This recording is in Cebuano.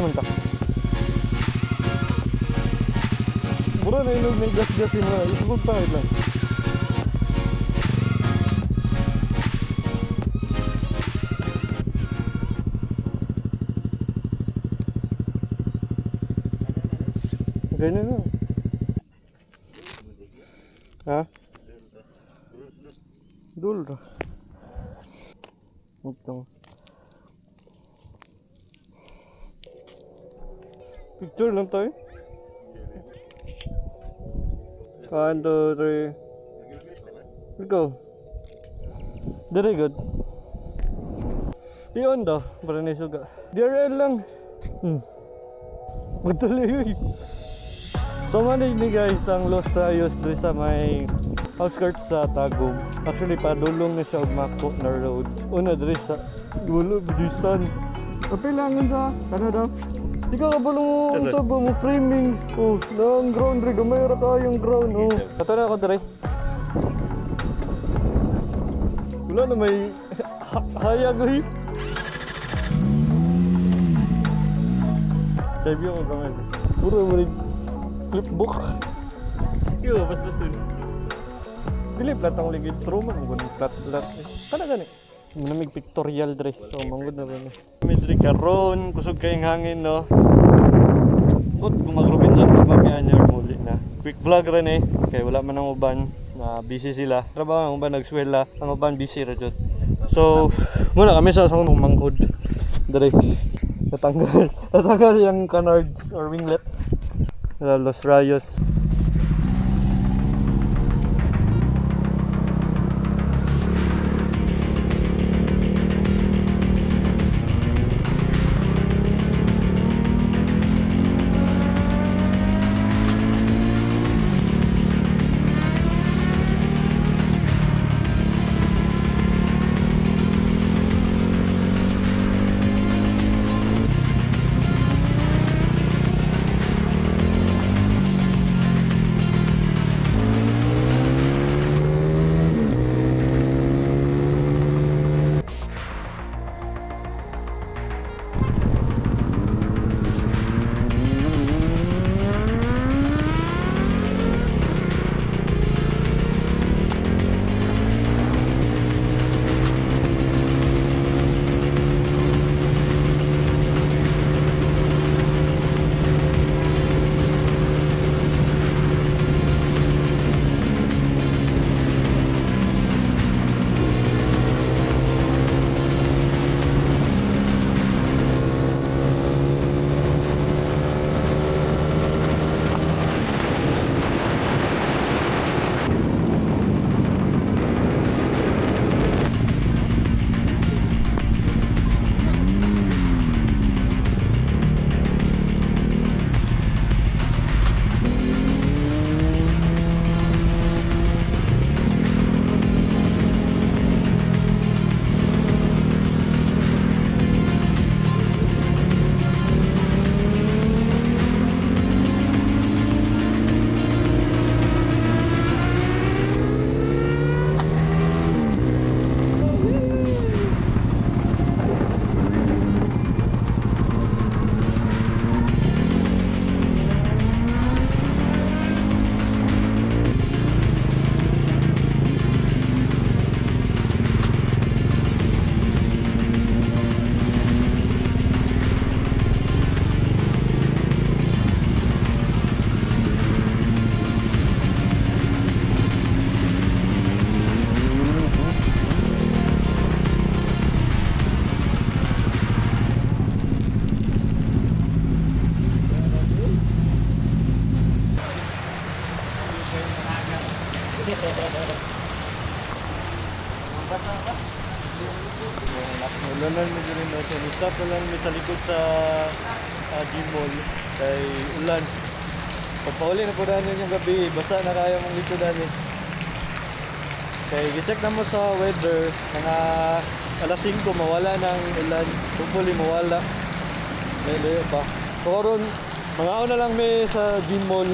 man ta. Bro, na inog may gas-gas mo. Isugod pa, wait lang. Ganyan na. Ha? Dul ra. Ito. Picture lang tayo. One, two, three. Go. Very good. Iyon daw, para na suga. DRL lang. Patuloy yun. So manig ni guys ang Los Rayos doon sa may outskirts sa Tagum. Actually padulong na siya og Mako na road. Una diri sa dulo bisan. Kapilangan sa Canada. Di ka kabalo mo unsa ba mo framing. Oh, nang ground ri gamay ra kayong ground oh. Kato na ako diri. Wala na may hayag oy. Sabi ko gamay. Puro mo rin flipbook. Yo, bas basun. Dili plat ang ligid true man mo plat plat. Kana gani. Manamig pictorial dre. So manggod na ba ni. Mi dre karon kusog kayong hangin no. But kung mag Robinson pa mamiyan niya muli na. Quick vlog rin eh. Kay wala man ang uban na busy sila. Trabaho ang uban nagswela, ang uban busy ra jud. So, muna kami sa akong manghod. Dre. Natanggal. Natanggal yung canards or winglet. Los Rayos. Ulanan mo diri no. So, stop na lang mi sa likod sa Gmall kay ulan. Pagpauli na po daan yung gabi, basa na kaya mong likodan eh. Kay gi-check na mo sa weather, mga alas 5 mawala ng ulan. Hopefully mawala. May layo pa. So karon, mga na lang mi sa Gmall.